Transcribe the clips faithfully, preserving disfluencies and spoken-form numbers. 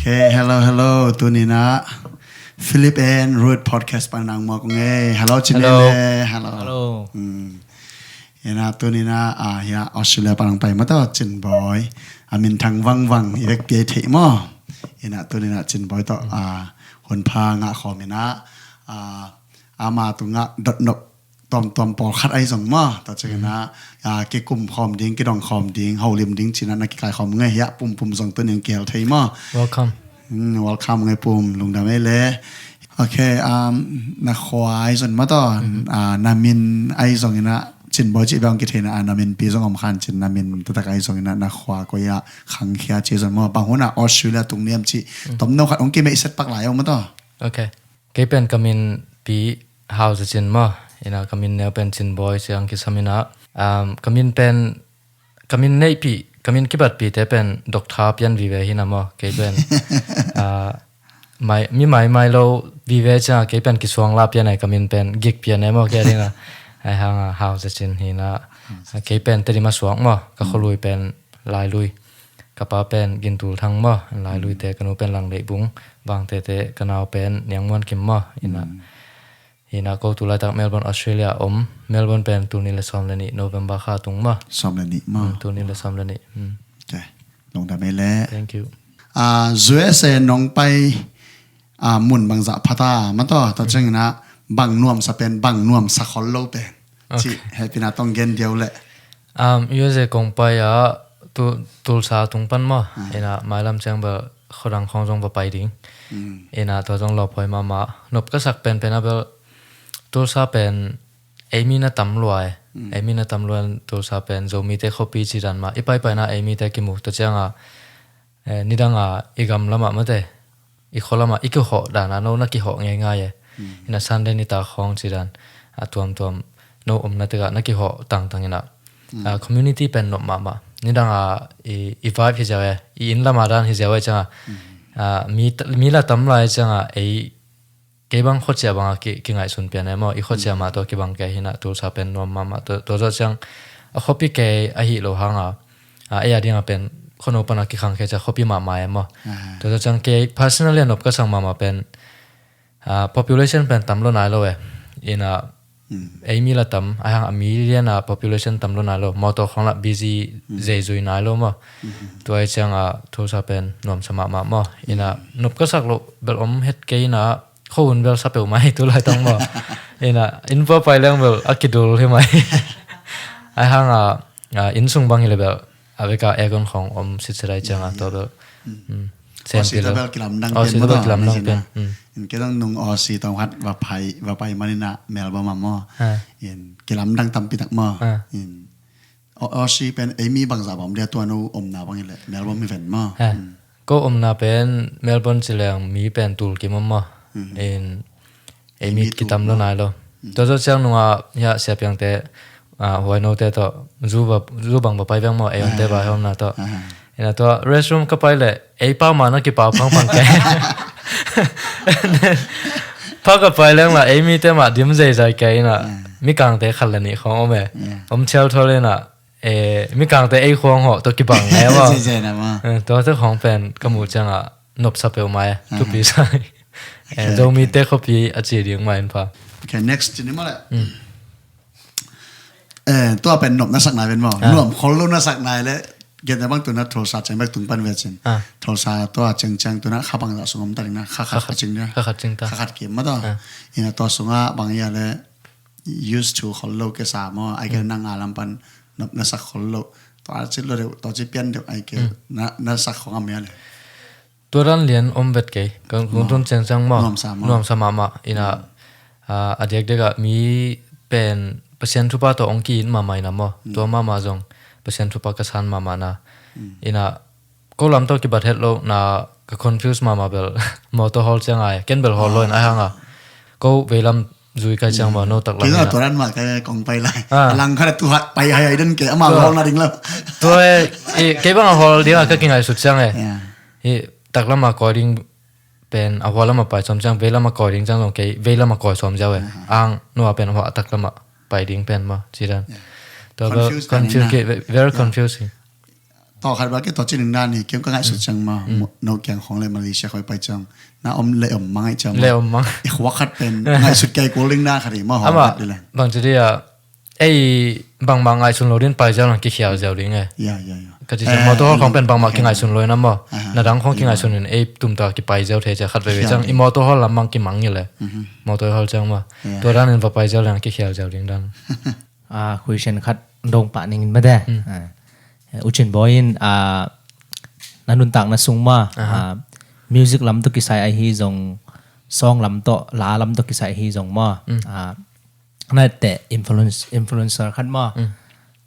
Okay, hello, hello. Tuni in ah Philip and Ruth podcast pan nang mo kong ei. Hello, Chin Hello. Lele. Hello. Hello. Hmm. Ina tuni in ah ah, hia Australia pan nang pai mo to Chin Boy. A min thang vang vang i vek piai thei mo. Ina tuni in ah Chin Boy to ah, hun pha ngah khawm in ah ah, ama tungah dotnop tuamtuam pawlkhat ahi zong maw, tua ciangin ah, ah, kikum khawm ding, kidong khawm ding, holim ding cih in ah na kikai khawm nge hiah pumpum zong tuni in kihel thei maw. Welcome. Hmm, welcome nge pum, lungdam ei le. Okay, um, na khua ahi zong maw taw, ah, na min ahi zongin ah Chin Boy cih bang kithei in ah, na min pi zong om khan cin, na min taktak ahi zongin ah na khua koi ah khangkhia cih zong maw, bang hun ah Australia tung niam cih tomno khat hong kimeih set pak lai om maw taw. Okay. Kei pen ka min pi Hau Za Cin maw. Ina ka min neu pen Cin Boy ciang kisam ina. Um, ka min pen, ka min neihpih, ka min kibatpih te pen Doctor pian vive hi na maw. Kei pen, ah, mai, mi mai mai lo vive ciang kei pen kisuang la pian ai ka min pen gik pian ai maw kei ding a. Ai hang a Hau Za Cin hi na. Kei pen Tedim a suak maw. Ka khualui pen Lailui. Ka pa pen Gintul Thang maw, Lailui te, ka nu pen Langleih Bung, Vangte te, ka nau pen Niang Muan Kim maw, ina. Ina ko tu laitak Melbourne, Australia om, Melbourne pen tul nih le sawm le nih, November kha tung maw. Sawm le nih maw. Hmm, tul nih le sawm le nih. Hmm. Okay. Lungdam ei le. Thank you. Ah, U S A nong pai ah, mun bangzah phata maw taw, tua ciangin ah bang nuamsa pen, bang nuamsa khol lo pen. Okay. Cih hehpihna tawh gen diau leh. Um, U S A kong pai ah, tu, Tulsa tung pan maw. Ah. Ina mailam ciang bel khuadang khawng zong va pai ding. Hmm. Ina tua zong lawphuai mahmah. Nop ka sak penpen ah bel Tulsa pen ei mi na tam luai. Hmm. Ei mi na tam luai Tulsa pen Zomite khuapi ci dan mah. I paipaina ei mite kimu. Tua ciang ah eh, nidang a i gam lamah mate, i khua lamah i kihawh dan a no na kihawh ngeingai e. Ina Sunday nitak khawng ci dan a tuamtuam no omna tekah na kihawh tangtang ina. Ah, community pen nop mahmah. Nidang a i, i vibe hi ziau e, i inn lamah dan hi ziau e cianga. Ah, mi, mi la tam lai cianga ei kei bang khuacia banga ki, kingaihsun pian e maw, i khuacia mah tawh kibang kei hi na, Tulsa pen nuam mahmah, tua, tua zawh ciang a khuapi kei ahi lo hanga, a, ei a dinga pen khuano pana kikhang kei cia khuapi mahmah e maw. Tua zawh ciang kei personally a nop ka sang mahmah pen, a, population pen tam lo nai lo e, ina, ei mi la tam, a hang a mi liana population tam lo nai lo, mawtaw khawng la busy zeizui nai lo maw. Tua ei cianga Tulsa pen nuamsa mahmah maw, ina, nop ka sak lo bel om het kei ina, khuahun bel sa peuhmah hi tu laitang maw. Ina, inn pua pai leng bel a kidul hi mai. Ai hanga, a, inn sung bang hi le bel a veka aircon khawng om sitsedai cianga tua bel. Aussie tua bel kilamdang pian maw taw, kilamdang pian. In kei dang nung Aussie tawng hat va pai, va pai manina Melbourne mah maw. In kilamdang tampi tak maw. In Aussie pen ei mi bangzah bang om dia tua no omna bang hi le Melbourne mi ven maw. Ko omna pen Melbourne ci leng mi pen tul kim om maw. In ei mi kitam lo nai lo. Tua zawh ciang nunga hia siapiangte, a, huainote tawh zu bang va pai veng maw, ei omte vai omna tawh. Ina tua restroom ka pai le ei pau ma na kipau phangphang kei. Pha ka pai leng la ei mite mah dim zeizai kei ina. Mikangte khat le nih khawng om e. Om thialthual ina. E, mikangte ei khuang hawh tua kibang e maw. Tua tua khawng pen ka muh cianga nopsa peuhmah e. Thupi sa. E, Zomite khuapi a ci ding mah in pha. Okay, next ci ni maw le. Eh, tua pen nop na sak nai ven maw. Nuam khol lo na sak nai le. Gen na bang tuna Tulsa ciang bek tung pan ve cin. Tulsa tua ciangciang tuna kha bangzah sung om ta ding na kha khat cing dia. Kha khat cing ta. Kha khat kim maw tua. Ina tua sunga bang ia le used to khol lo kesa maw. Ai ke nang a lam pan nop na sak khol lo. Tua cit lo deuh, tua cit pian deuh ai ke na, na sak khong am ia le. Tua dan lian om vet kei, kan kung tun ciangciang maw. Nuamsa maw. Nuamsa mahmah, ina, a, a diakdiak ah mi pen Pasian thupha tawh ong ki-it mahmah ina maw. Tua mahmah zong Pasian thupha ka san mahmah na. Ina, ko lam tawh kibat het lo na ka confuse mahmah bel mawtaw hawl ciang ai, ken bel hawl lo in ai hanga. Ko veilam zui kai ciang maw, no tak lam ina. Tua dan mah kai kong pai lai. A lang khat a tu hat pai hai ai den ke, ama hawl na ding lo. Tua e, kei bang a hawl ding a ka kingaihsut ciang e. I, taklama kawi ding pen a hualama pai sawm ciang, veilama kawi ding ciang zong kei veilama kawi sawm ziau e. Ang nua pen a hua a taklama pai ding pen maw, ci dan. Tua bel confuse kei, very confusing. tawh khat ba ke tawh ci ning dan hi, kem ka ngaihsut ciang ma, no kiang khong le Malaysia khoi pai ciang na om le om mang ai ciang ma. Le om mang. I khua khat pen ngaihsut kei kul ding na khat hi ma, hong ama khat di le. Bang ci dia, ei bangmah ngaihsun lo din pai ziau lang kikhial ziau ding e. Ya, ya, ya. Ka ci ciang motor hall khong pen bangmah kingaihsun lo in a maw. Na dang khong kingaihsun in ei tumta kipai ziau thei cia khat veve ciang i motor hall lam mang kimang ngi le. Motor hall ciang ma. Tua dan in va pai ziau lang kikhial ziau ding dan. Ah, question khat dong pah ning in mate. Ah, U Cin Boy in, ah, na nuntakna sung ma, ah, music lam tawh kisai ahi zong, song lam tawh, la lam tawh kisai ahi zong ma. Ah, na teh influence, influencer khat ma.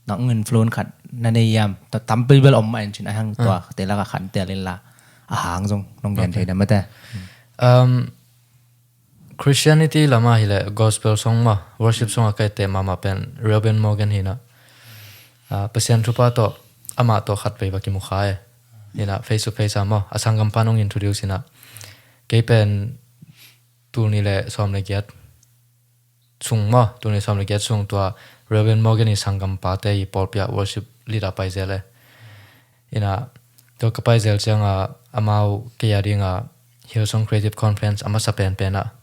Nang influence khat na nei yam, ta tampi bel om ma en cin a hang tua, te laka khan tel in la. A hang zong nong gen thei na mate. Um, Christianity lama hileh gospel song ma, worship song a kaite mama pen Reuben Morgan hina. Ah, Pasian thupha tawh, amah tawh khat vei va kimukha e. Hina face to face a maw, a sanggampan ong introduce hina. Kei pen tul ni le sawm le giat sung maw, tul ni sawm le giat sung tua Reuben Morgan i sanggampate i pawlpi ah worship leader pai zel e. Ina, tua ka pai zel cianga amau kei a dinga Hillsong Creative Conference a masa penpen ah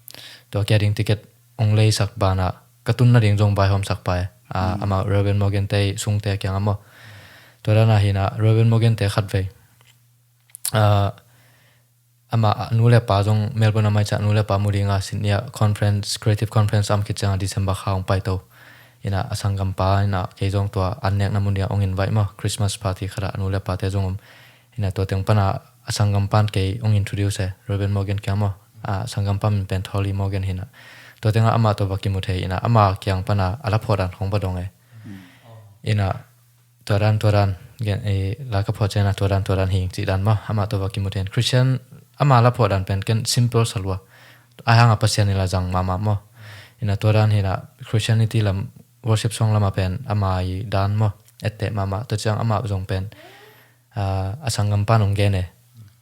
tua kei a ding ticket ong leisak banah ka tun nading zong vaihawmsak pai. Ah, amau Reuben Morgan te sungte a kiang a maw. Tua dana hina Reuben Morgan te khat vei. Ah, ama nu le pa zong Melbourne a mai ciah nu le pa mu dinga Sydney ah conference, creative conference a om khit cianga December kha hong paito. Ina a sanggampa ina kei zong tua an nekna mun dinga hong invite maw, Christmas party khatah a nu le pate zong om. Ina tua teng pana a sanggampan kei hong introduce e, Reuben Morgan kiang maw. A sanggampa min pen Thawli Morgan hina. Tua tenga ama tua va kimu thei ina ama kiang pana a la phawh dan khong va dong e. Ina tua dan, tua dan, gen, eh, la ka phawh ciana tua dan, tua dan hing cih dan maw, amah tua va kimu thei in. Christian, ama la phawh dan pen ken simple salua. Ai hanga Pasian ila zang mahmah maw. Ina tua dan hina Christianity lam, worship song lama pen ama i dan maw. Etteh mahmah, tua ciang ama zong pen, ah, a sanggampan ong gen e.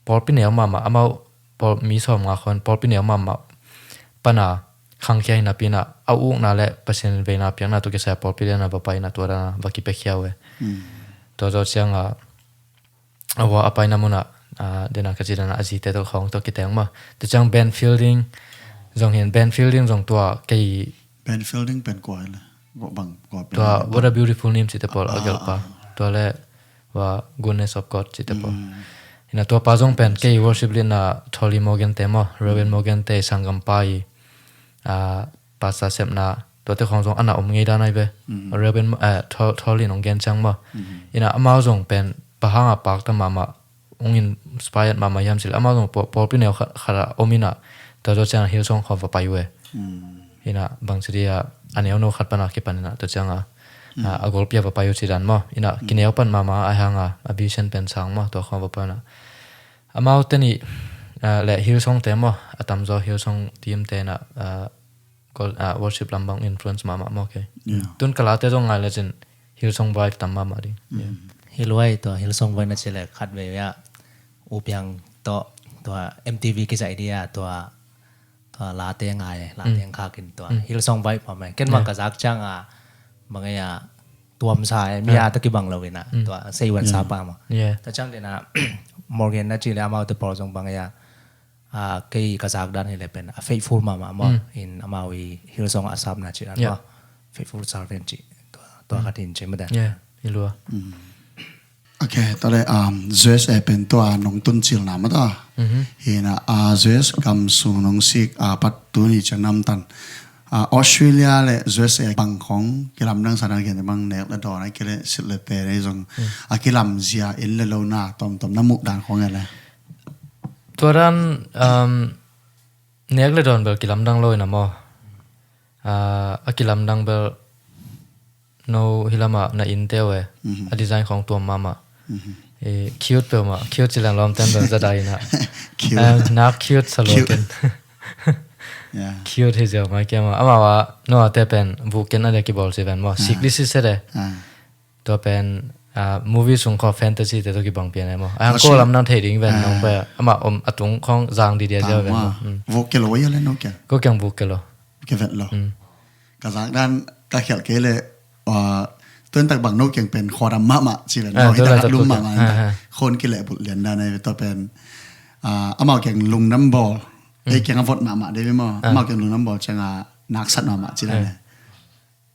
Pawlpi neu mahmah, amau pawl, mi sawm nga khon pawlpi neu mahmah pana khangkhia hina pina a ukna le Pasian veina piakna tu kisai pawlpi le na va paina tua dana va kipekhia uh e. Tua zaw cianga a hua a paina muna, ah, dena ka ci dana a zite tua khawng tua kiteng ma. Tua ciang Ben Fielding zong hin, Ben Fielding zong tua kei Ben Fielding pen kua le? Bang kua pen tua What a Beautiful Name cite pawl a gelpa. Tua le wa Goodness of God cite pawl. Ina tua pa zong pen kei worship leader na Thawli Morgan te maw, Reuben Morgan te sanggampa i, ah, pastor sepna tuate khong zong ana om ngei dan ai ve. Reuben, eh, Thawli nong gen ciang maw. Ina amau zong pen bahanga pakta mahmah ong inspired mahmah hiam cil amau zong pawlpi neu khat a om ina tua zaw ciang Hillsong khong va pai uh e. Ina bang ci dia a neu no khat pana kipan ina tua cianga a golpi a va pai uh ci dan maw. Ina kineu pan mahmah ai hanga a vision pen sang maw tua khong va pai ina. Amau teni le Hillsong te maw, a tamzaw Hillsong team te ina worship lam bang influence mahmah maw kei. Tun ka late zong ngai le cin Hillsong vibe tam mahmah ding. Hi luai tua Hillsong vibe na ci le khat vei a U Piang tawh tua M T V kizaih dia tua tua late ngai, late ngkhakin tua Hillsong vibe pha mai. Ken mang ka zak cianga bang ei a tuamsa e, mi a ta kibang lo ina tua seiwan sa pa ma. Ta ciang dena Morgan na ci le amau te pawl zong bang ei a kei ka zak dan hi le pen a faithful mahmah maw. In amau i Hillsong a sapna ci dan maw. Faithful servant ci tua khat hin ci ma dan. Hi lua. Ok, tua le, um, U S A pen tua nong tun cilna ma ta. Hina, uh, U S gam sung nong sik, uh, pat tuni ciang namtan. Uh, Australia le U S A bang khong kilamdang sana gen bang nek le dawn a kile sit le te le zong a kilamzia in le lo na tomtom na muk dan khong e le. Tua dan, um, nek le dawn bel kilamdang lo ina maw. Uh, a kilamdang bel no hilama na in teu e. A design khong tuam mahmah. E, cute peuhmah, cute cilan lawm ten bel zadai ina. Cute. Nak cute sa lo ken. Cute hi ziau mai kiama. Ama wa no a te pen vuk ken a dia kibol ci ven maw. Sik di si se de. Tua pen, ah, movie sung kho fantasy te tu kibang pian e maw. A hang ko lam nang thei ding ven nong pe. Ama om a tung khong zang di dia ziau ven maw. Vuk ke lo ya le no ke. Ko kiang vuk ke lo. Ke vet lo. Ka zak dan ka khial kei le, ah, Tuantak bang no kiang pen khuadam mahmah ci ven, ah, no hi tak lum mahmah in tak khon kileh bulh lian dan ai ve. Tua pen, ah, amau kiang lungdam bawl, ei kiang a vot mahmah dei ve maw. Amau kiang lungdam bawl ciang a naksat mahmah ci dan ai.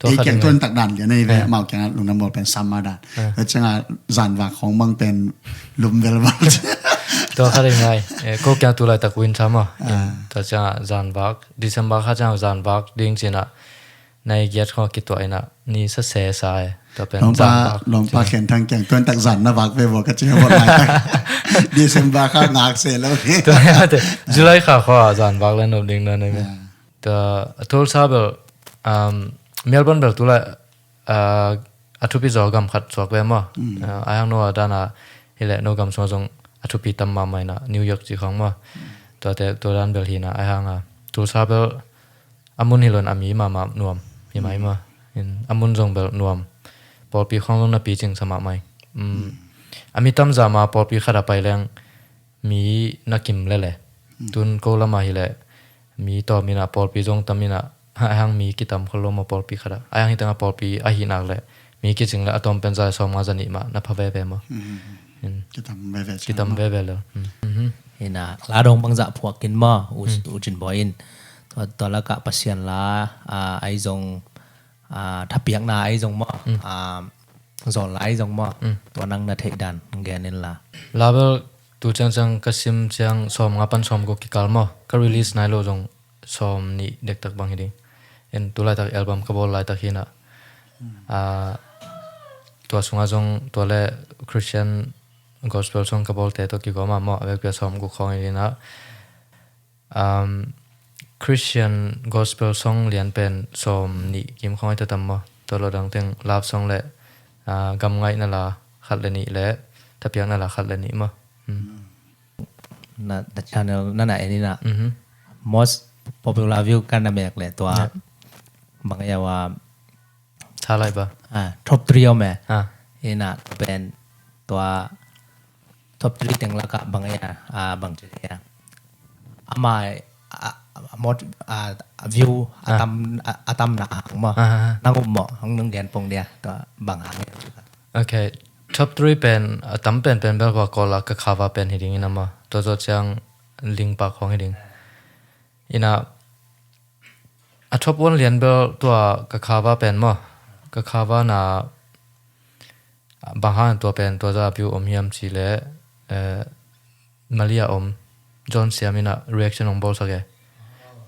Ei kiang tuantak dan lian ai ve, amau kiang a lungdam bawl pen sam mah dan. Tua ciang a zanvak khong bang pen lum velval. Tua kha ding ngai. Ko kiang tu laitak win tham maw. Tua ciang a zanvak December kha ciang a zanvak ding cin a nai giat khong a kituah in a ni sa sesa e. Tua pen lawmpa, lawmpa Khen Thang kiang tuantak zan na vak ve vua ka ci a vot lai tak. December kha ngak se lo ni. Tua ya te July kha khong a zanvak le nop ding na nei ve. Tua Tulsa bel, um, Melbourne bel tu lai, uh, a thupi zaw gam khat suak ve maw. Uh, ai hang no a dan a hileh no gam sung a zong a thupi tam mahmah in a New York ci khong maw. Tua te tua dan bel hi in a ai hang a Tulsa bel a mun hi lo in a mi mahmah nuam hi mai maw. In a mun zong bel nuam. Pawlpi khong zong na picing sa mahmah hi. Um, a mi tam zah ma pawlpi khat a pai leng mi na kim lele. Tun ko lam a hileh mi tawm in a pawlpi zong tam in a ai hang mi kitam khol lo maw pawlpi khat a. Ai hang hi teng a pawlpi a hi nak leh mi kicing leh a tawm pen za sawm nga za nih mah na pha veve maw. Kitam veve ciang kitam veve lo. Hi in a la dong bangzah phuak kin maw, u Cin Bawi in. Tua, tua lakah Pasian la, ah, ai zong, ah, thapiakna ai zong maw, ah, zawl la ai zong maw. Tua nang na theih dan gen in la. La bel tu ciangciang ka sim ciang sawm nga pan sawm guk kikal maw. Ka release nai lo zong sawm nih dektak bang hi ding. In tu laitak album ka bawl laitak hi in a, ah, tua sungah zong tua le Christian gospel song ka bawlte tawh kigawm a maw, a vekpi a sawm guk khawng hi in a, um, Christian gospel song lian pen sawm nih kim khawng hi ta tam maw. Tua lo dang teng love song le, ah, gam ngaihna la khat le nih le thapiakna la khat le nih maw. Na, na channel na na en in a most popular view ka na mek le tua bang a yaw a thalai ba, ah, top three om e. In a pen tua top three teng lakah bang a, ah, bang ci a ama, ah, most, ah, view a tam, ah, a tam na hang maw. Nang um maw, hang nung gen pong dia tua bang hang. Ok. Top three pen a tam pen pen bel hua kawl a ka cover pen hi ding in a maw. Tua zawh ciang Lingpak khawng hi ding. In a, a top one lian bel tua ka cover pen maw. Ka cover na bang hang tua pen tua za view om hiam ci le, eh, Malia om John Siam in a reaction ong bawl sak e.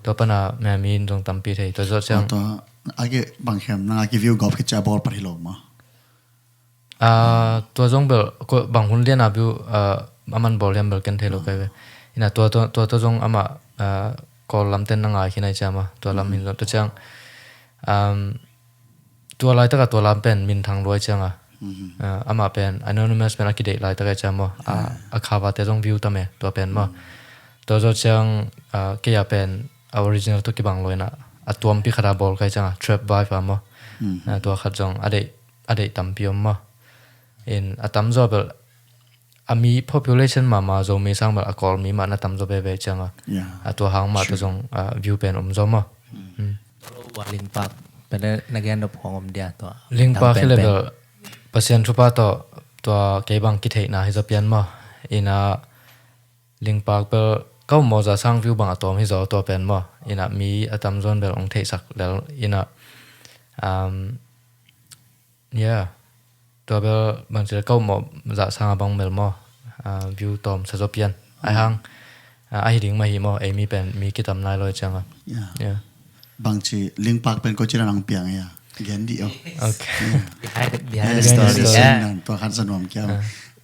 Tua pan a mi in zong tampi thei. Tua zawh ciang tua a ki bang hiam nang a ki view gawp ki cia bawl pat hi lo maw. Ah, tua zong bel bang hun lian a biu, ah, a man bawl hiam bel ken thei lo kai ve. In a tua, tua, tua, tua zong amah, ah, kawl lamten na ngai khin ai ciam a tua lam hin zong tua ciang, um, tua laitak a tua lam pen min thang luai ciang a, ah, amah pen anonymous pen a kideih laitak ai ciam maw. Ah, a cover te zong view tam e tua pen maw. Tua zawh ciang, ah, kei a pen a original tawh kibang lo in a, a tuampi khat a bawl kai ciang a trap vibe a maw. Ah, tua khat zong a deih a deih tampi om maw. In a tamzaw bel a mi population mahmah Zomi sang bel a Kawlmi mah na tamzaw veve ciang a. A tua hang mah tua zong, ah, view pen om zaw maw. Ua Lingpak pen na gen dop hong om dia tua. Lingpak hi le bel Pasian thupha tawh tua kei bang kitheihna hi zaw pian maw. In a Lingpak bel ka um maw za sang view bang a tawm hi zaw tua pen maw. In a mi a tamzaw in bel ong theihsak lel in a, um, yeah. Tua bel bang ci le ka um maw za sang a bang mel maw. Ah, view tawm sa zaw pian. Ai hang, ah, a hi ding mah hi maw, ei mi pen mi kitam nai lo ciang a. Bang ci Lingpak pen ko ci na nang piang ia gen di o. Ok. Behind the, behind the story. Tua khan sa nuam kia.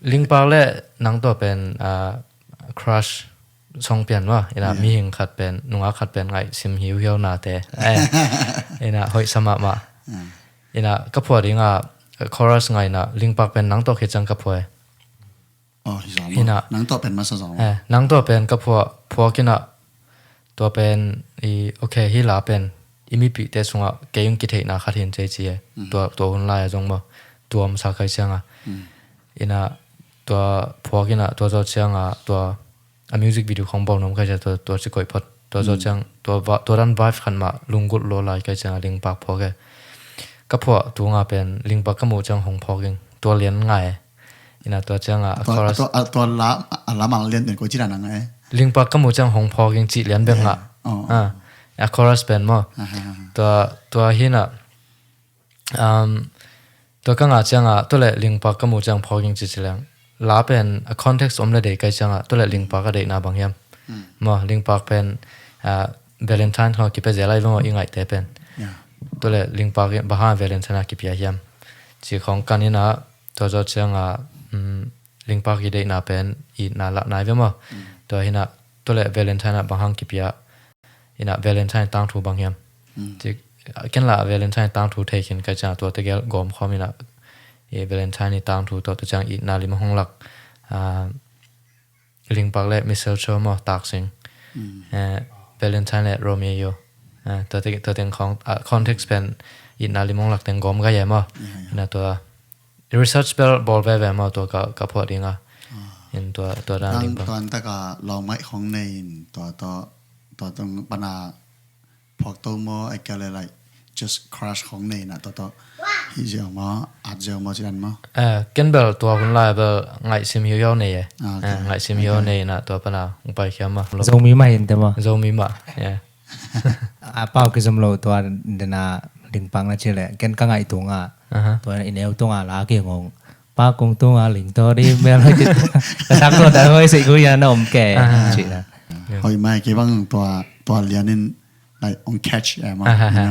Lingpak le nang tua pen, ah, crush song pian maw. In a mihing khat pen, nungak khat pen ngaih sim hiuhiau nate. Ai, in a hoih sa mahmah. In a ka phuah ding a chorus ngai in a Lingpak pen nang tawh khit ciang ka phuah e. Oh, hi zaw maw. In a nang tawh pen masa zaw maw. Eh, nang tawh pen ka phuah, phuak in a tua pen i, ok, hi la pen i mipihte sungah kei ung kitheihna khat hin cei ci e. Tua, tua hun lai a zong maw. Tuam sa kai ciang a. In a tua phuak in a tua zawh ciang a tua a music video khong bawl nuam kai ciang tua, tua ci koih phot. Tua zawh ciang tua, tua dan vibe khan mah lunggulh lo lai kai ciang a Lingpak phuak e. ka phuah tunga pen lingpak ka muh ciang hong phawk ing, tua lian ngai. Ina tua cianga a chorus, tua la a lamal lian pen koi ci dan a ngai? Lingpak ka muh ciang hong phawk ing cih lian bek ngah. A chorus pen maw. Tua tua hina, um, tua ka ngah cianga tua le lingpak ka muh ciang phawk ing ci ci leng, la pen a context om le dei kai cianga tua le lingpak a deihna bang hiam? Maw, lingpak pen, ah, Valentine kha kipia zel ai vang i ngaihte pen. Tua le lingpak bang hang Valentine a kipia hiam ci khong kan ina, tua zaw cianga, um, lingpak i deihna pen itna lah nai ve maw. Tua hina tua le Valentine a bang hang kipia, ina Valentine tangthu bang hiam? Ci, ken la Valentine tangthu thei khin kai cianga tua tegel gawm khawm ina, i Valentine i tangthu tawh tua ciang itna lim a hong lak, ah, lingpak le mistletoe maw, taksing. Eh, Valentine le Romeo. Eh, tua teng khong, ah, context pen itna lim hong lak teng gawm gai e maw. Ina tua research bel bawl veve maw tua ka, ka phuah dinga. In tua, tua dan lingpak. Tua antaka lawmngaih khong nei in tua, tua, tua tong pana phawk to maw, ai kia le lai just crush khong nei na tua, tua hi ziau maw, at ziau maw ci dan maw? Eh, ken bel tua hun lai bel ngaihsim hiau hiau nei e. Ngaihsim hiau nei na tua pana hong pai khiam maw. Zomi mah hin te maw? Zomi mah, yeah. A pau kizom lo tua dena lingpak na ci le ken ka ngaih tunga. Tua i neu tunga la kingong. Pa kung tunga ling to di mel. Ka sak lo ta hoi sei ku ya na om ke. Ci na. Hoi mai kei bang tua, tua lianin lai ong catch e maw.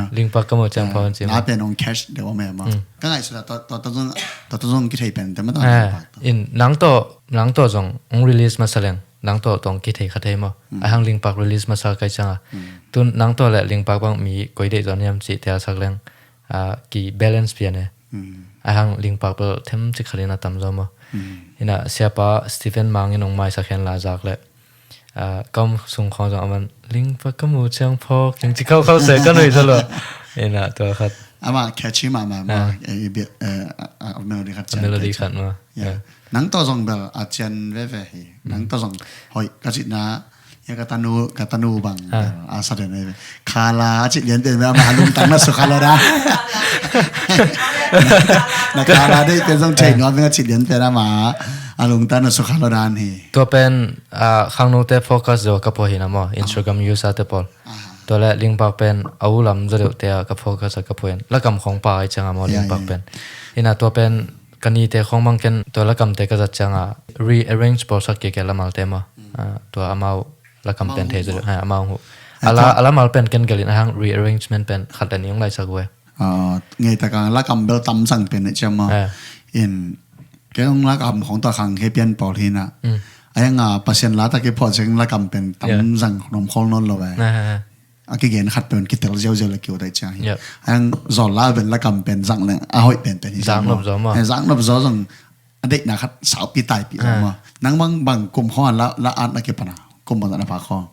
Lingpak ka muh ciang phawk ing ci. La pen ong catch de om e maw. Ka ngaihsut a tua, tua, tua zong, tua tua zong kithei pen te maw tua lingpak tua. In nang tawh, nang tawh zong ong release masa leng nang tawh tong kithei kha thei maw. Ai hang lingpak release masa kai cianga. Tun nang tawh le lingpak bang mi koi deih zaw niam ci tel sak leng, ah, ki balance pian e. Ai hang lingpak bel them cik khat in a tam zaw maw. Ina siapa Stephen Mang in ong maisak hen la zak le, ah, kam sung khawng zong aman lingpak ka muh ciang phawk ing ci khaukhau se ka nuih zaw lo. Ina tua khat. Ama catchy mahmah maw. Eh, i bia, eh, a, a melody khat ciang. Melody khat maw. Nang tawh zong bel a cian veve hi. Nang tawh zong hoih ka cihna, ya ka tanu, ka tanu bang bel a sa den veve. Khala a cih lian pen bel ama a lungtang na sukha lo dan. Na khala deih pen zong thei nuam ing a cih lian pen ama a lungtang na sukha lo dan hi. Tua pen, ah, khangnote focus zo ka phuah hi na maw, Instagram user te pawl. Tua le lingpak pen a u lam zaw deuhte a ka focus a ka phuah in. Lakam khong pa ai cianga maw lingpak pen. Ina tua pen ka nite khong bang ken tua lakamte ka zat cianga rearrange bawlsak kei kei lamalte maw. Ah, tua amau lakam pen thei zaw deuh, ha, amau hu. Ala, ala mal pen ken gelin a hang rearrangement pen khat le nih ong laisak uh e. Ah, ngei taka lakam bel tam zang pen e ciang maw. In kei ong lakam khong tua khang khe pian pawl hi na. Ai hang a Pasian la ta kei phuah ciang lakam pen tam zang nom khol nawn lo e. A kigen khat pen kitel ziauziau le kiu dai ciang hi. Ai hang zawl la pen lakam pen zang leng a hoih pen pen hi zang nop zaw maw. Zang nop zaw zong a deihna khat saupi taipi zaw maw. Nang bang, bang kum khong a la, la at na kipan a kum bang zat na pha khong?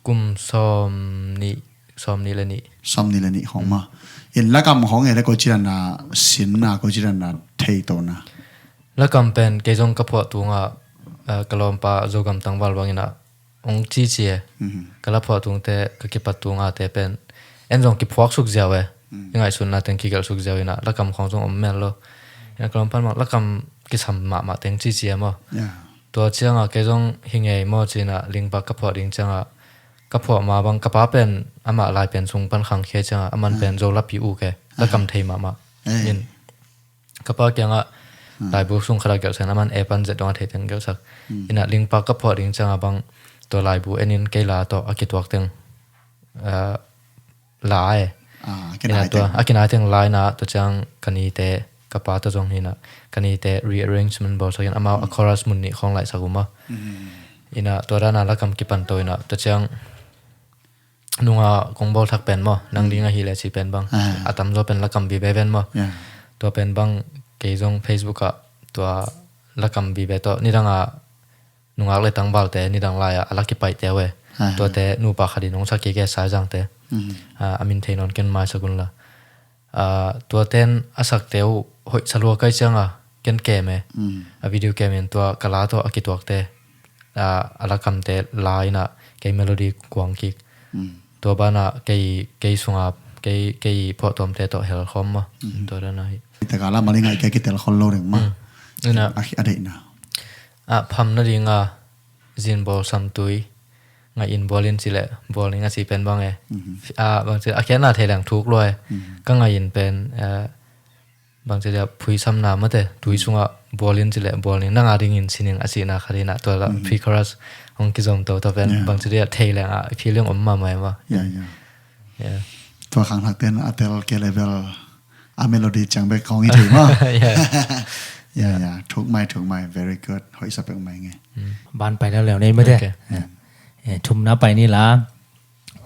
Kum sawm nih, sawm nih le nih. Sawm nih le nih khong maw. In lakam khong e le koi ci dan a sin na, koi ci dan a thei to na? Lakam pen kei zong ka phuah tunga, ah, ka lawmpa Zogam tangval bangin a ong cici e. Ka la phuah tungte, ka kipat tunga te pen en zong kiphuak suk ziau e. I ngaihsutna teng kigelh suk ziau ina lakam khong zong om mel lo. Ina ka lawmpan bang lakam kisam mahmah teng cici e maw. Tua cianga kei zong hi ngei maw cina lingpak ka phuah ding cianga ka phuah ma bang ka pa pen amah lai pen sung pan khangkhia cianga aman pen Zo lapi uk e, lakam thei mahmah. In ka pa kiangah laibu sung khat a gelhsak in aman e pan zet dong a thei teng gelhsak. Ina lingpak ka phuah ding cianga bang tua laibu en in kei la tawh a kituak teng, ah, la e. Ina tua a kinai teng la ina tua ciang ka nite, ka pa tawh zong hina ka nite rearrangement bawlsak in amau a chorus mun nih khawng laihsak uh maw. Ina tua dana lakam kipan to ina tua ciang nunga kong bawl thak pen maw, nang ding ahi le ci pen bang a tamzaw pen lakam vive ven maw. Tua pen bang kei zong Facebook ah tua lakam vive tawh nidang a nungak le tangvalte nidang lai-ah a la kipaihte uh e. Tuate nupa khat in hong sak kik e, Saizangte. Ah, a min thei nawn ken maisak unla. Ah, tuaten a sakte uh hoih sa lua kai cianga ken kem e. A video kem in tua ka la tawh a kituakte, ah, a lakamte la ina kei melody kuang kik. Tua bana kei, kei sunga kei, kei phuahtuamte tawh hel khawm maw. Tua dan ahi. Taka la mali ngai kei kitel khol lo ding maw. Ina a deihna a pham nadinga zinbawl samtui ngai in bual in cileh bual ning a ci pen bang e. A bang ci a khiatna thei leng thuk lua e. Ka ngai in pen bang ci dia phuisamna mate tui sungah bual in cileh bual ning nanga dingin sining a cihna khat inah tua la pre-chorus hong kizom to tua pen bang ci dia thei leng a feeling om mahmah e maw. Tua khang thak ten a tel ke level a melody ciang bek kong i thei maw. Ya ya, thuk mai, thuk mai, very good. Hoih sa pek mai nge. Ban pai leu leu nei mate. Thumna pai ni la.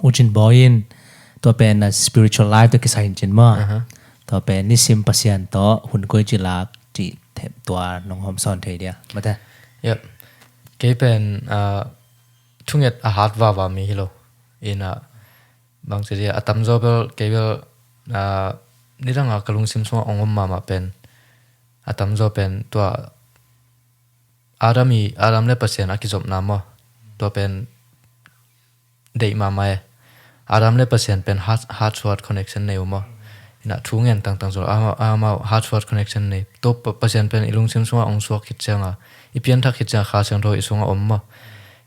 U Cin Bawi in tua pen a spiritual life tawh kisai in cin maw. Tua pen nisim Pasian tawh hun koi ci lak ci tua nong hawm sawn thei dia mate. Kei pen thunget a hat vava mi hi lo. Ina bang ci dia a tamzaw bel kei bel nidanga ka lungsim sungah ong om mahmah pen a tamzaw pen tua Adam i Adam le Pasian a kizopna maw. Tua pen deih mahmah e. Adam le Pasian pen heart to heart connection nei uh maw. Ina thu ngen tangtang zaw amau heart to heart connection nei. Tua Pasian pen i lungsim sungah ong suak khit cianga i pianthak khit cianga Kha Siangtho i sungah om maw.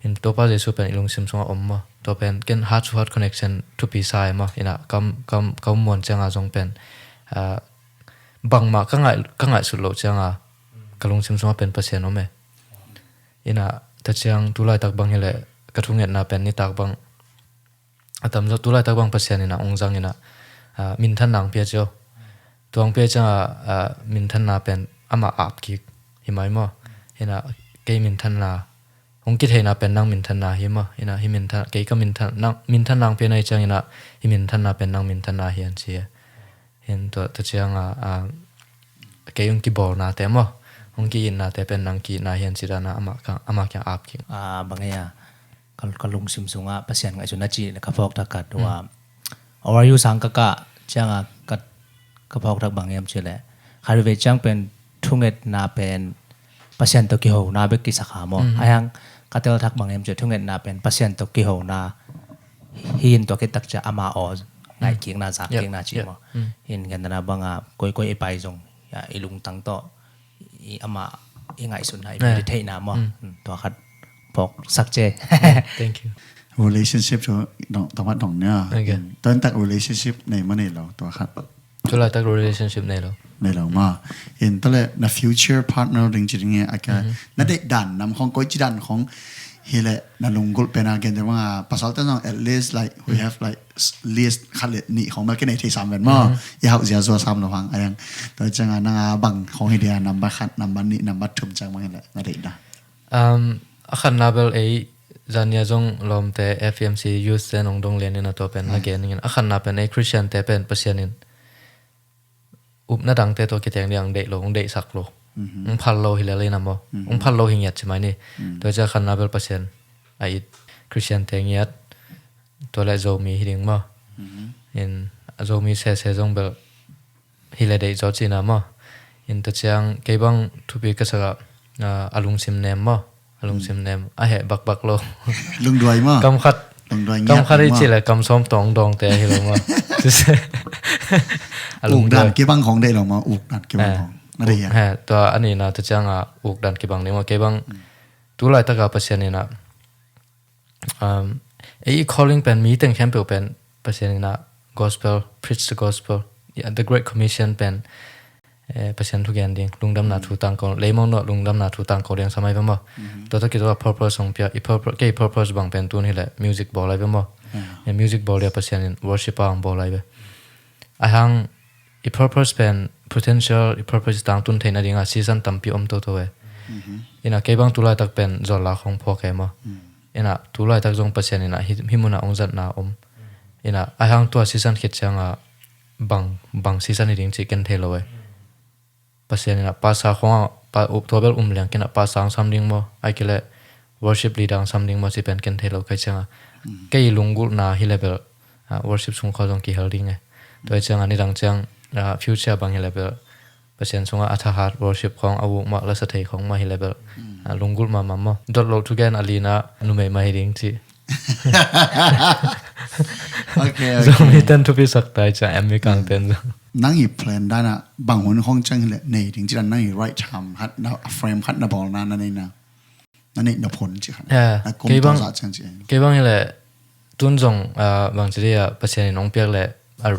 In Topa Jesu pen i lungsim sungah om maw. Tua pen ken heart to heart connection thupi sa e maw. Ina kam kam ka um muan cianga zong pen bangmah ka ngaih ka ngaihsut loh cianga ka lungsim sungah pen Pasian om e. Ina taciang tulaitak bang hileh ka thungetna pen nitak bang a tamzaw tulaitak bang Pasian ina ong zang ina minthanna ang pia cio. Tuang pia cianga minthanna pen amah ap kik hi mai maw. Ina kei minthanna hong kitheina pen nang minthanna hi maw. Ina hi minthan kei ka minthan nang minthanna ang pia nai ciang ina hi minthanna pen nang minthanna hi an ci e. Hin tua tacianga kei hong kibawlnate maw hong ki-itnate pen nang ki-itna hi an ci dana amah kiang ap kik. Bang hia ka lungsim sungah Pasian ngaihsun a cih le ka phawk thak khat ua. Or yu sang ka kah cianga ka phawk thak bang hiam cih le kha rivei ciang pen thungetna pen Pasian tawh kihona bek kisakha maw. Ahiang ka tel thak bang hiam cih thungetna pen Pasian tawh kihona hi in tua khit tak cia ama aw ngaihkikna zakkikna cih maw. In gentana banga koikoi i pai zong i lungtang tawh i ama i ngaihsutna i meditate na maw. Tua khat phawk sak ce. Relationship cu tawmat dong nia. Tuantak relationship nei maw nei lo tua khat. Tulaitak relationship nei lo. Nei lo maw. In tale na future partner ding ci ding e a kia na deih dan nam khong koi ci dan khong hileh na lunggulh pen a gen deuh manga pasal te zong at least like we have like list khat le nih khong bel kinei thei sam ven maw. I hauh zia zua sam lo hang a yang tua cianga nanga bang khong hi dia number khat number nih number thum ciang bang hileh na deih dan. A khatna bel ei zania zong lawmte F E M C youth te nong dong lian in a tua pen na gen ningin a khatna pen ei Christian te pen Pasian in upna dangte tawh kiteng ding ang deih lo ang deihsak lo ang phal lo hi lel in a maw ang phal lo hi ngiat ci mai ni. Tua cia khatna bel Pasian a it Christian te ngiat tua le Zomi hi ding maw. In a Zomi sese zong bel hi le deih zaw cina maw. In tua ciang kei bang thupi ka saka a lungsim nem maw. A lungsim nem a heh bakbak lo. Lungduai maw. Kam khat lungduai kam khat i ci le kam sawm tawng dawngte hi lo maw. A lungduai kibang khong deih lo maw uk dan kibang khong na deih a. Tua a nina tua cianga uk dan kibang ding maw kei bang tulaitaka Pasian ina ei i calling pen mi teng khempeuh pen Pasian ina gospel preach the gospel the great commission pen Pasian thugen ding lungdamna thu tangko leimong no lungdamna thu tangko ding samai pemaw. Tua tawh kituah purpose hong pia i purpose kei purpose bang pen tun hileh music bawl lai pemaw. Music bawl dia Pasian in worship a hong bawl lai pe. Ahang i purpose pen potential i purpose tangtun theih nadinga season tampi om toto e. Ina kei bang tulaitak pen zawlla khong phuak e maw. Ina tulaitak zong Pasian ina hi muna hong zatna om. Ina ahang tua season khit cianga bang bang season hi ding cih ken thei lo e. Pasian ina pasa khonga tua bel um liang kina pasa ang sam ding maw ai kile worship leader ang sam ding maw ci pen ken thei lo kai cianga kei lunggulhna hi level worship sung kho zong kihel ding e. Tua cianga nidang ciang future bang hi level Pasian sunga a thahat worship khong a wuk mah lasa thei khong mah hi level lunggulh mahmah maw dot lo thugen a lina numei mah hi ding ci. Okay, okay. Zomi ten thupi sak tai ciang em mi kang ten zong. Nang i plan dan a bang hun khong ciang hileh nei ding ci dan nang i right time khat na, a frame khat na bawl na na nei na. Na nei na phon ci khat. Yeah, na kum kei bang, tawh zah ciang ci. Kei bang hileh tun zong, ah, bang ci dia Pasian in ong piak leh, ah,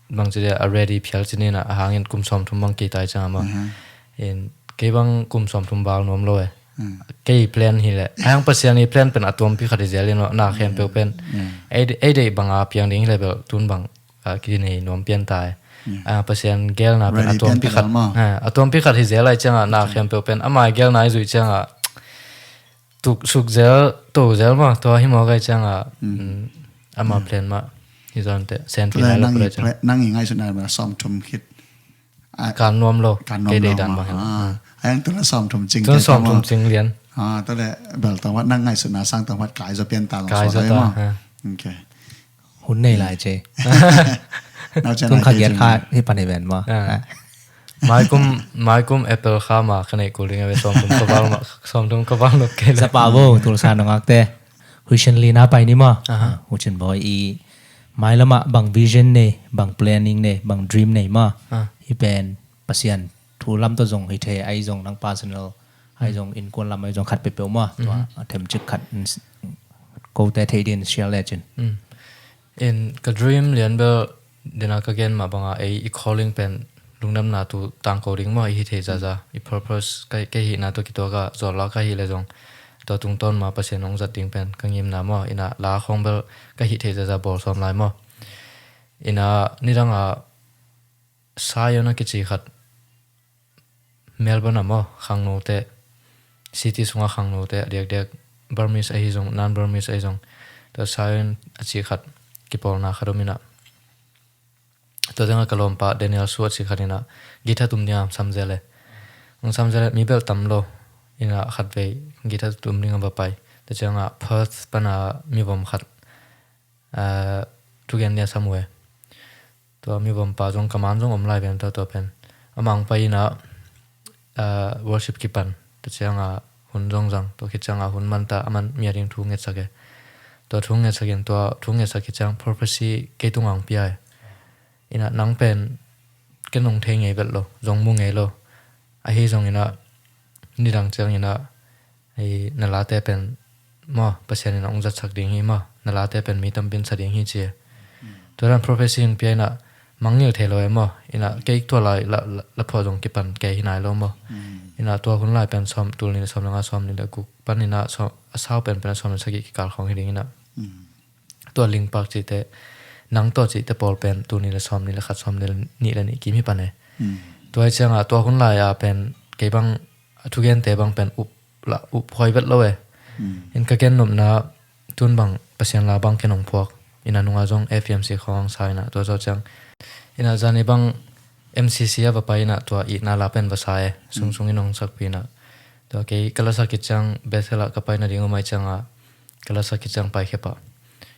bang ci dia a ready phial ci ni na a hangin kum sawm thum bang kei tai ciang a maw. Mhm. In kei bang kum sawm thum val nuam lo e. Mm. Kei plan hileh. A hang Pasian i plan pen a tuampi khat hi zel in na khempeuh pen. Yeah. Ei, ei deih bang a piang ding hileh bel tun bang, ah, ki nei nuam pian tai. Yeah. Ah, Pasian gelna pen a tuampi khat. Ah, a tuampi khat hi zel lai ciang a na khempeuh pen. Ama gelna i zuih ciang a tuk suk zel, to zel maw, tua hi maw kai ciang a, mm, ama plan mah hi zawn te, sen pi lai lo nang i plan, nang i ngaihsutna mah sawm thum khit. Ah, kan nuam lo, kan nuam lo kei dei dan bang hi. Ah, a yang tu la sawm thum cing, tu la sawm thum cing lian. Ah, tu le bel tawh mat nang ngaihsutna sang tawh mat kai zaw pian ta lo. Kai zaw ta, ha. Okay. Hun nei lai ce. Tun kha giat kha hi pan hi ven maw. Ah. Maikum, maikum April kha ma ka nei kul ding a ve, sawm thum ka val ma, sawm thum ka val nop kei le. Zapa bo, tulsa nongak te. Huchin li na pai ni maw. Aha. Huchin boy i mai lama bang vision nei, bang planning nei, bang dream nei maw. Ah. Hi pen Pasian thu lam tawh zong hi thei, ai zong nang personal, ai zong innkuan lam, ai zong khat peuhpeuh maw. Tua a themcik khat kote thei din share le cin. Mm. In ka dream lian bel dena ka gen mah banga ei i calling pen lungdamna tu tangko ding maw, i hi thei zaza, i purpose ka, ka hihna tu kituak a zawlla ka hi le zong tua tungtawn ma Pasian hong zat ding pen ka ngimna maw, ina la khong bel ka hi thei zaza bawl sawm lai maw. Ina nidang a Zion a kici khat Melbourne ah maw, khangnote, city sungah khangnote a diakdiak, Burmese ahi zong, non-Burmese ahi zong, tua Zion a cih khat kipawlna khat om inah. Tua tengah ka lawmpa Daniel Su a cih khat inah guitar tum dingah sam zel e. Hong sam zel e, mi belh tam lo inah khatvei guitar tum dingah va pai. Tua ciangah Perth pana mivom khat, ah, thugen dia sam uh e. Tua mivompa zong kaman zong om lai ven tua, tua pen. Amah hong pai inah, ah, worship kipan. Tua ciangah hun zong zang. Tua khit ciangah hun manta aman mi a ding thu ngetsak e. Tua thu ngetsak in tua thu ngetsak khit ciang prophecy kei tungah hong pia e. Inah nang pen ken hong thei ngei vet lo, zong mu ngei lo. Ahi zong inah nidang ciang inah, ei, na late pen maw, Pasian in hong zatsak ding hi maw, na late pen mi tampi in sa ding hi ci e. Tua dan prophecy hong pia inah mangngilh thei lo e maw, inah kei tua lai la, la, la phuah zong kipan kei hi nai lo maw. Inah tua hun lai pen sawm, tul nih le sawm le nga, sawm nih le guk pan inah sawm, a sau pen pen a sawm le sagih kikal khawng hi ding inah. Tua lingpak cihte, nang tua cihte pawl pen tul nih le sawm nih le khat, sawm nih le nih kim hi pan e. Tua hi ciangah tua hun lai-a pen kei bang a thugente bang pen up la, up huai vet lo e. In ka gen nopna tun bang Pasian la bang ken hong phuak. Ina nunga zong F E M C khawng sa ina tua zo ciang. Ina zani bang M C C a va pai ina tua itna la pen va sa e. Sungsung in hong sakpi ina. Tua kei ka la sak khit ciang Bethel ah ka pai nading uh mai ciangah ka la sak khit ciang paikhia pah.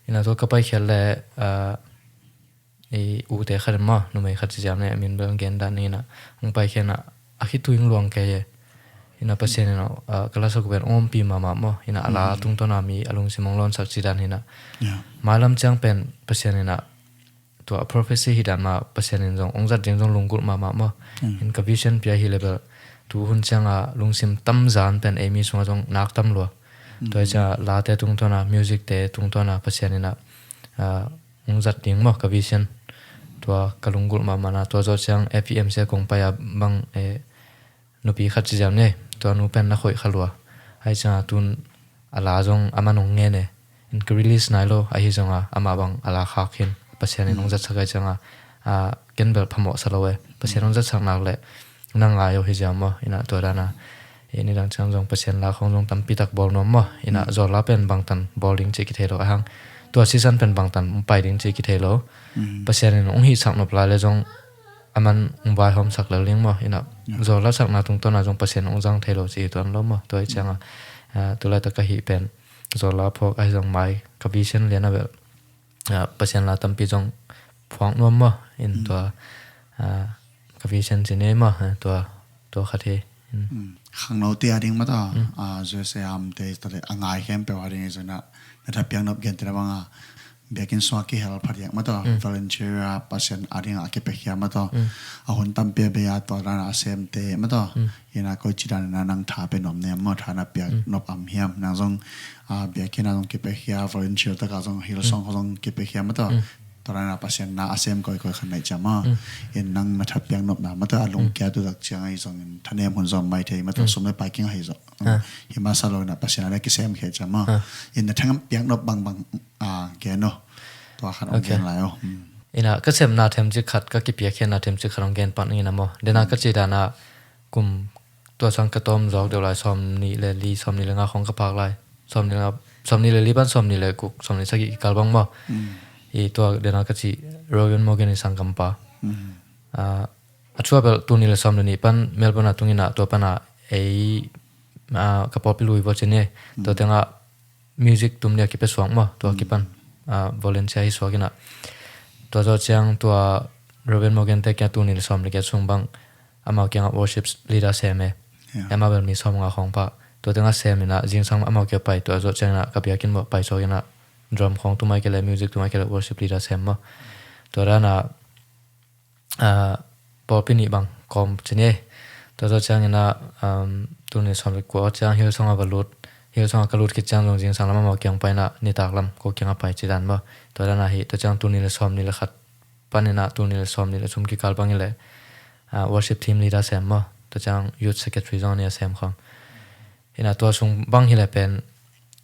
Ina tua ka paikhia le, ah, i ute khat in maw, numei khat ci ziam ne, a min bel gen dan ni ina. Hong paikhia ina a khitui hong luang kei e. Ina Pasian ina, ah, ka la sak uh pen hong ompih mahmah maw. Ina a la tungtawn a mi a lungsim hong lawnsak ci dan ina. Mailam ciang pen Pasian ina tua prophecy hi dan mah Pasian in zong hong zat ding zong lunggulh mahmah maw. In ka vision pia hi le bel tu hun ciangah lungsim tam zan pen ei mi sungah zong nak tam lua. Tua hi ciangah late tungtawn a, music te tungtawn a Pasian ina, ah, hong zat ding maw ka vision. Tua ka lunggulh mahmah na tua zo ciang F E M C a kong pai a bang, eh, nupi khat ci ziam ni, tua nu pen na khoih kha lua. Ahi ciangah tun a la zong a man hong ngen e. In ka release nai lo, ahi zongah amah bang a la khak hin Pasian in hong zatsak ahi ciangah, ah, ken bel phamawh sa lo e. Pasian hong zatsak nak le na ngai uh hi ziam maw, ina tua dana. Ina dang ciang zong Pasian la khong zong tampi tak bawl nuam maw, ina zawlla pen bangtan bawl ding ci kithei lo, ahang tua season pen bangtan pai ding ci kithei lo. Pasian in hong hihsak nop lai le zong a man hong vaihawmsak lel ding maw, ina zawlla sakna tungtawn a zong Pasian hong zang thei lo ci hi tuan lo maw. Tua hi ciangah, ah, tulaitak ka hih pen zawlla phawk ahi zong mai ka vision lian a bel, ah, Pasian la tampi zong phuak nuam maw, in tua, ah, ka vision ci ni maw, ah, tua, tua khat hi, Khangnote a ding mataw, USA amte tale a ngai khempeuh a ding i zona na thapiak nop gen tena banga biakinn sungah kihel phadiak mataw, volunteer a Pasian a dingah a kipekhia mataw, a hun tampi a bei a tua dana a semte mataw, ina koi ci dana nang tha pe nop nem maw, tha na piak nop am hiam? Nang zong biakinn a zong kipekhia, volunteer taka zong Hillsong zong kipekhia mataw, tua dana Pasian na a sem koikoi khan naih ciam a, in nang na thapiak nopna mataw a lungkia tu tak ciang ahi zongin thanem hun zom mai thei mataw, sum le pai king ahi zong hi masa lo ina Pasian a le kisem khia ciam a, in na thapiak nop bangbang gen o. Tua khan ong gen lai o. Ina ka sepna themcik khat, ka kipiakkhiatna themcik khat ong gen pan ina maw. Dena ka ci dana kum tua sang ka tawm zawk deuh lai, sawm nih le li, sawm nih le nga khong ka phak lai, sawm nih le nga, sawm nih le li pan sawm nih le guk, sawm nih sagih kikal bang maw. I tua dena ka ci Robin Morgan i sanggampa. A thu a bel tul nih le sawm le nih pan Melbourne a tungina tua pana ei ka pawlpi lui vua ci ni. Tua tenga music tum nia kipia suak maw, tua kipan volunteer hi suak ina. Tua zawh ciang tua Robin Morgan te kia tul nih le sawm le giat sung bang amau kiangah worship leader sem e. Amau bel mi sawm nga khong pah. Tua tenga sem ina zingsang amau kia pai, tua zawh ciang ina ka biakinn bawh pai suak ina drum khong tumai kele, music tumai kele, worship leader sem maw. Tua dana pawlpi nih bang kawm ci ni. Tua zawh ciang ina tul nih sawm le kua ciang Hillsong a va lut, Hillsong a ka lut khit ciang zong zingsang lam amau kiang pai ina nitak lam ko kiang a pai ci dan maw. Tua dana hi tua ciang tul nih le sawm nih le khat pan ina tul nih le sawm nih le thum kikal bang ile worship team leader sem maw. Tua ciang youth secretary zong nia sem khawm. Ina tua sung bang hile pen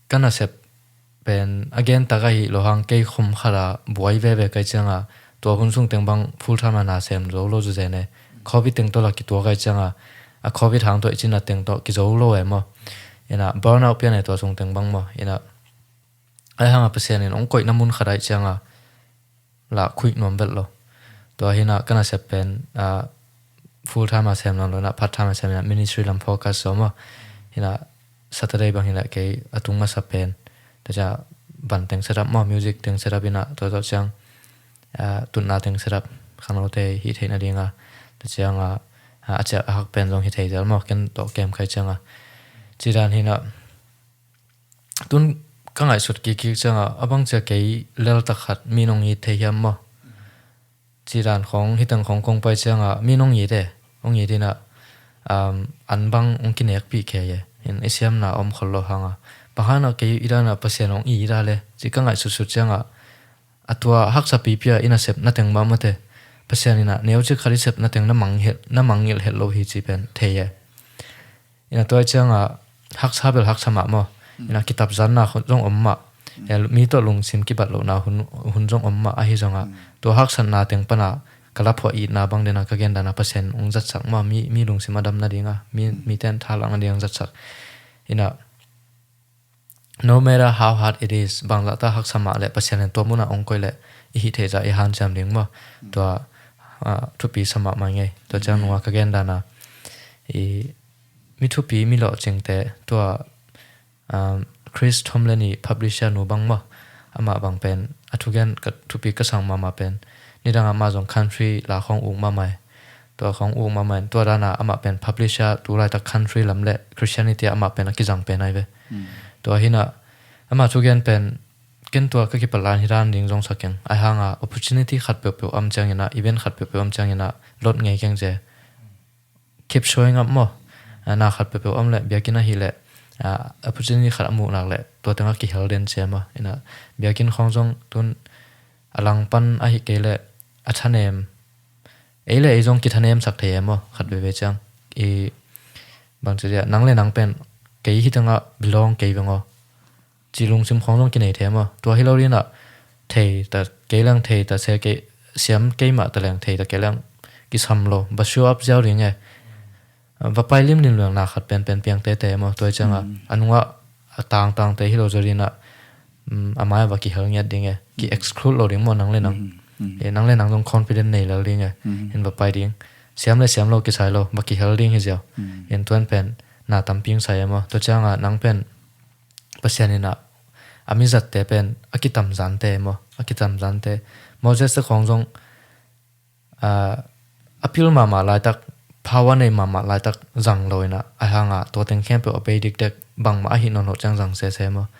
ka nasep pen a gen tak ahi lo hang kei khum khata buai veve kai cianga tua hun sung teng bang full time a na sem zo lo zu zen e. Covid teng tawh la kituak ai cianga a Covid hang tawh i cina teng tawh kizo lo e maw. Ina burnout pian e tua sung teng bang maw. Ina ai hanga Pasian in ong koihna mun khat ai cianga lah khuih nuam velh lo. Tua hina ka nasep pen full time a sem lo lo na, part time a sem na, ministry lam focus zo maw. Hina Saturday bang hina kei a tung masa pen tua cia ban teng set up maw, music teng set up ina tua tua ciang tutna teng set up khangnote hi theihna dinga tua cianga a ciah a hak pen zong hi thei zel maw, ken tawh kem khai cianga. Ci dan hina tun ka ngaihsut kikkik cianga a bang cia kei lel tak khat mi nong it thei hiam maw? Ci dan khong hiteng khong kong pai cianga mi nong it e, ong it ina an bang ong kinekpih kei e. In i siamna om khol lo hanga bang hana kei i dana Pasian ong it a le ci ka ngaihsutsut cianga a tua haksa pipia ina sep na teng mah mate Pasian ina neucik khat i sep na teng na mangngilh het lo hi ci pen thei e. Ina tua cianga haksa bel haksa mah maw. Ina kitap zanna hun zong om mah. Mi tawh lungsim kibat lohna hun zong om mah ahi zonga tua haksatna teng pana ka laphuah itna bang dena ka gendana Pasian ong zatsak maw, mi lungsim a damna dinga mi ten thalakna ding zatsak. Ina no matter how hard it is, bangzahta haksa mah le Pasian in tua muna ong koih le i hih theihzah i hanciam ding maw. Tua thupi sa mahmah ngei. Tua ciang nunga ka gendana i mi thupi mi lawhcingte tua Chris Tomlin i publisher nu bang maw, amah bang pen a thugen thupi ka sang mahmah pen nidang amah zong country la khong uk mahmah e. Tua khong uk mahmah in tua dana amah pen publisher tu laitak country lam le Christianity amah pen a kizang pen ai ve. Tua hina amah thugen pen ken tua ka kipalan hi dan ding zong sakeng ai hanga opportunity khat peuhpeuh am ciangina, event khat peuhpeuh am ciangina lot ngei keng ce. Keep showing up maw. Na khat peuhpeuh om le biakinn ahi le opportunity khat a muhnak le tua tengah kihel den cia maw. Ina biakinn khong zong tun a langpan ahi kei le a thanem ei le ei zong kithanemsak thei e maw. Khat veve ciang i bangci dia nang le nang pen kei hitengah belong kei veng aw ci lungsim khong zong kinei thei maw. Tua hi lo dinah thei ta kei leng thei ta se kei siam keimah ta leng thei ta kei leng kisam lo va show up ziau ding e. Va pai limlim luang na khat penpen piang tete maw. Tua ciangah a nungah a tangtangte hi lo zaw dinah a mai va kihel ngiat ding e. Ki exclude lo ding maw nang le nang. Nang le nang zong confident nei lel ding e. In va pai ding siam le siam lo kisai lo va kihel ding hi ziau. In tuan pen na tamping sai e maw. Tua ciangah nang pen Pasian inah a mizatte pen a kitamzante maw, a kitamzante. Moses te khawng zong a pil mahmah laitak power nei mahmah laitak zang lo inah, a hanga tua teng khempeuh a bei dikdek bangmah ahi nawn loh ciang zang sese maw.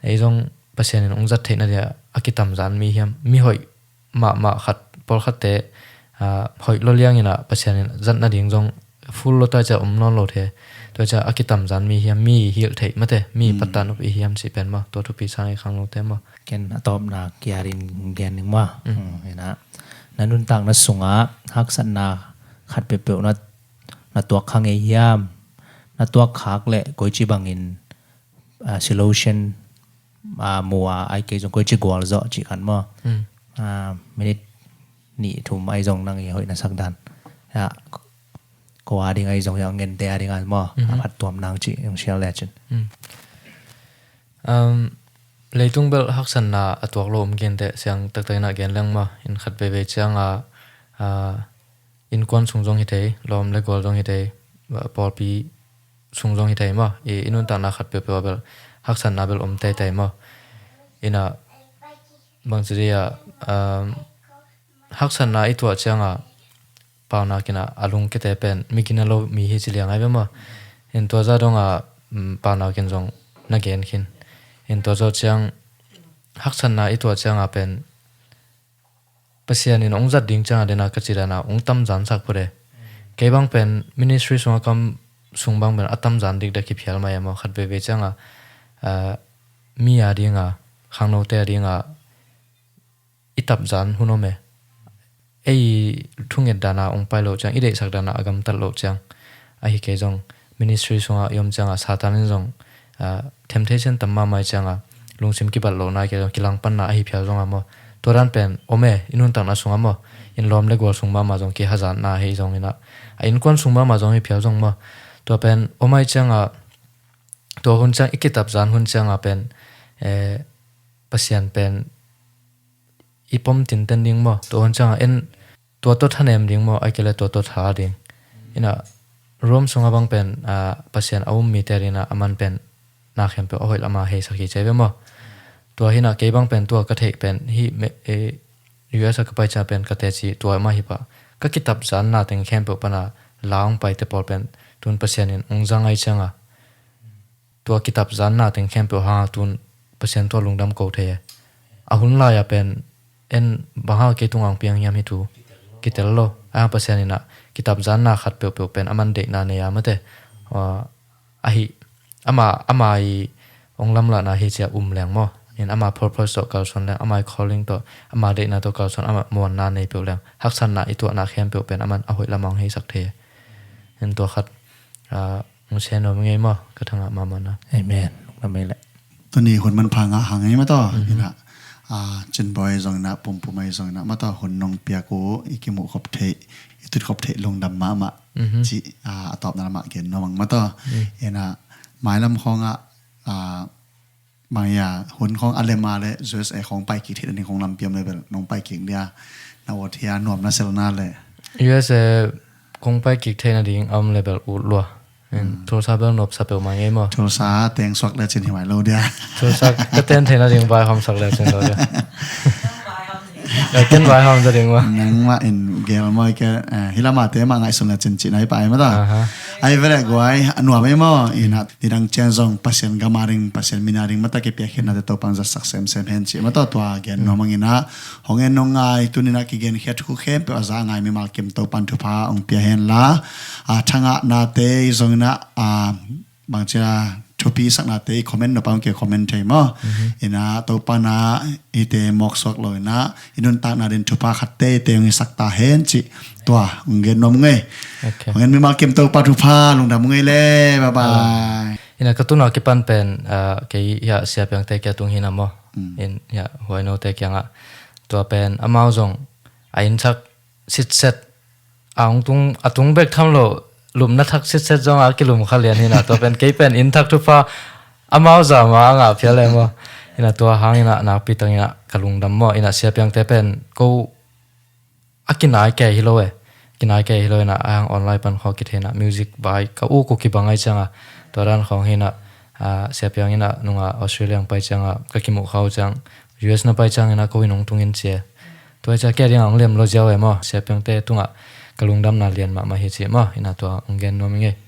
Ei zong Pasian in ong zat theih nading a kitamzan mi hiam, mi hoih mahmah khat, pawlkhatte, ah, hoih lo liang inah Pasian in zat nading zong full lo tua ciah om nawn lo the. Tua ciah a kitamzan mi hiam, mi hilh theih mate, mi pattan up i hiam cih pen maw, tua thupi sang i khangnote maw. Ken a tawpna kia ding gen ding maw. Inah na nuntakna sungah haksatna khat peuhpeuh na, na tuak kha ngei hiam? Na tuak khak leh koici bangin, ah, solution, ah, mu a, ai kei zong koici gualzawh cih khat maw. Ah, minute nih thum ai zong nang i hoih na sak dan. Ya, ko a ding ai zong ya ngente a ding a maw. A phat tuam nang cih zong sial le cin. Um, leitung belh haksatna a tuak lo om kinte siang taktak inah gen leng maw. In khat veivei cianga, ah, innkuan sung zong hi thei, lawm le gual zong hi thei, pawlpi sung zong hi thei maw. I, i nuntakna khat peuhpeuh ah belh haksatna belh om teitei maw. Inah bangci dia, um, haksatna i tuah cianga paunak inah a lungkete pen mi gina lo mi hi ci liang ai ve maw. In tua za donga, um, paunak in zong na gen khin. In tua zaw ciang haksatna i tuah cianga pen Pasian in ong zat ding cianga dena ka ci dana ong tamzan sak phute. Kei bang pen ministry sunga kam sung bang pen a tamzan dikdek hi phial mai a maw. Khat veivei cianga, ah, mi a dinga, khangnote a dinga i tapzan hun om e. Ei thunget dana ong pai loh ciang, i deihsak dana a gamtat loh ciang, ahi kei zong ministry sunga i om cianga Satan in zong, ah, temptation tam mahmah i cianga lungsim kibat lohna i kei zong kilangpanna ahi phial zonga maw. Tua dan pen om e, i nuntakna sunga maw. In lawm le gual sung mahmah zong kihazatna hi zong inah, a innkuan sung mahmah zong hi phial zong maw. Tua pen om ai cianga, tua hun ciang i kitapzan hun cianga pen, eh, Pasian pen i pom tinten ding maw. Tua hun cianga en tua tawh thanem ding maw, ai kei le tua tawh tha ding. Inah Rome sunga bang pen, ah, Pasian a um mite dinah a man pen na khempeuh a hoih lama heisak hi cei ve maw. Tua hinah kei bang pen tua ka theih pen hi me, eh, U S a ka pai ciang pen ka teci tua mah hi pah. Ka kitapzanna teng khempeuh pana la ong paite pawl pen tun Pasian in ong zang ai cianga tua kitapzanna teng khempeuh hanga tun Pasian tua lungdam ko thei e. A hun lai-a pen en bang hanga kei tunga ong piang hiam hi tu kitel lo. A Pasian inah kitapzanna khat peuhpeuh pen a man deihna nei a mate. Ahi, ama, ama i ong lamlahna hi cia um leng maw. In ama purpose tawh kalsuan leng, ama i calling tawh, ama deihna tawh kalsuan, ama muanna nei peuh leng, haksatna i tuahna khempeuh pen a man a hoih lama ong heisak thei e. In tua khat, ah, Hong share nuam ngei maw, ka thangah mahmah na. Amen. Lungdam ei leh. Tuni hun manpha ngah hang ei maw taw. Inah, ah, Cin Bawi zong inah, Pumpum ei zong inah maw taw, hun nong piak uh i kimuh khop theih, i tut khop theih lungdam mahmah. Ci, ah, a tawpna lamah gen nuam ang maw taw. Inah mailam khawngah, ah, Bang ia, hun khawng a lem a le U S A khawng pai kik theih nading khawng lampi om le bel nong pai kik dia, na awt hia, nuam na selna le. U S A khawng pai kik theih nading a om le bel ut lua. Tulsa bel nopsa peuhmah ngei maw? Tulsa teng suak le cin hi mai lo dia. Tulsa ka ten theih nading vaihawm sak le cin lo dia. Ken vaihawm ta ding maw? Nangmah in gel maw, i ke, eh, hi lama te mah ngaihsun le cin cihna hi pah ei maw taw. Ahi veleh guai, a nuam ei maw? Inah nidang ciang zong Pasian gam a ding, Pasian min a ding mata kipiakkhiatnate Topan zatsak semsem hen cih maw taw, tua gen nuam ang inah. Hong en nong ngai, tuni inah kigenkhiat thu khempeuh a za a ngai mimal kim Topan thupha hong pia hen la. A thangahnate zong inah, a bangcia thupi saknate i comment nop a hong kia comment thei maw? Inah Topan ah hite mawksuak lo inah i nuntakna din thupha khatte hite hong hisak ta hen cih tua hong gen nuam ngei. Hong en mimal kim Topa thupha, lungdam ngei le. Bye bye. Inah ka tuna kipan pen, ah, kei hiah siapiangte kia tung hina maw? In hiah huainote kiangah tua pen amau zong a innsak sitset a hong tung, a tung bek tham lo, lupna thak sitset zong a kilum kha lian hina, tua pen kei pen innthak thupha amau zama a ngah phial le maw? Inah tua hang inah nakpi tang inah ka lungdam maw? Inah siapiangte pen ko a kinai kei hi lo e. Kinai kei hi lo inah a hang online pan khaw kithei inah music vai ka uk uh kibang ai cianga tua dan khawng hi inah, ah, siapiang inah nunga Australia ang pai cianga ka kimuh khau ciang U S na pai ciang inah ko in hong tungin cia. Tua i cia kia dingah hong lem lo ziau e maw? Siapiangte tungah ka lungdamna lian mahmah hi ci maw, ina tua hong gen nuam ing ei.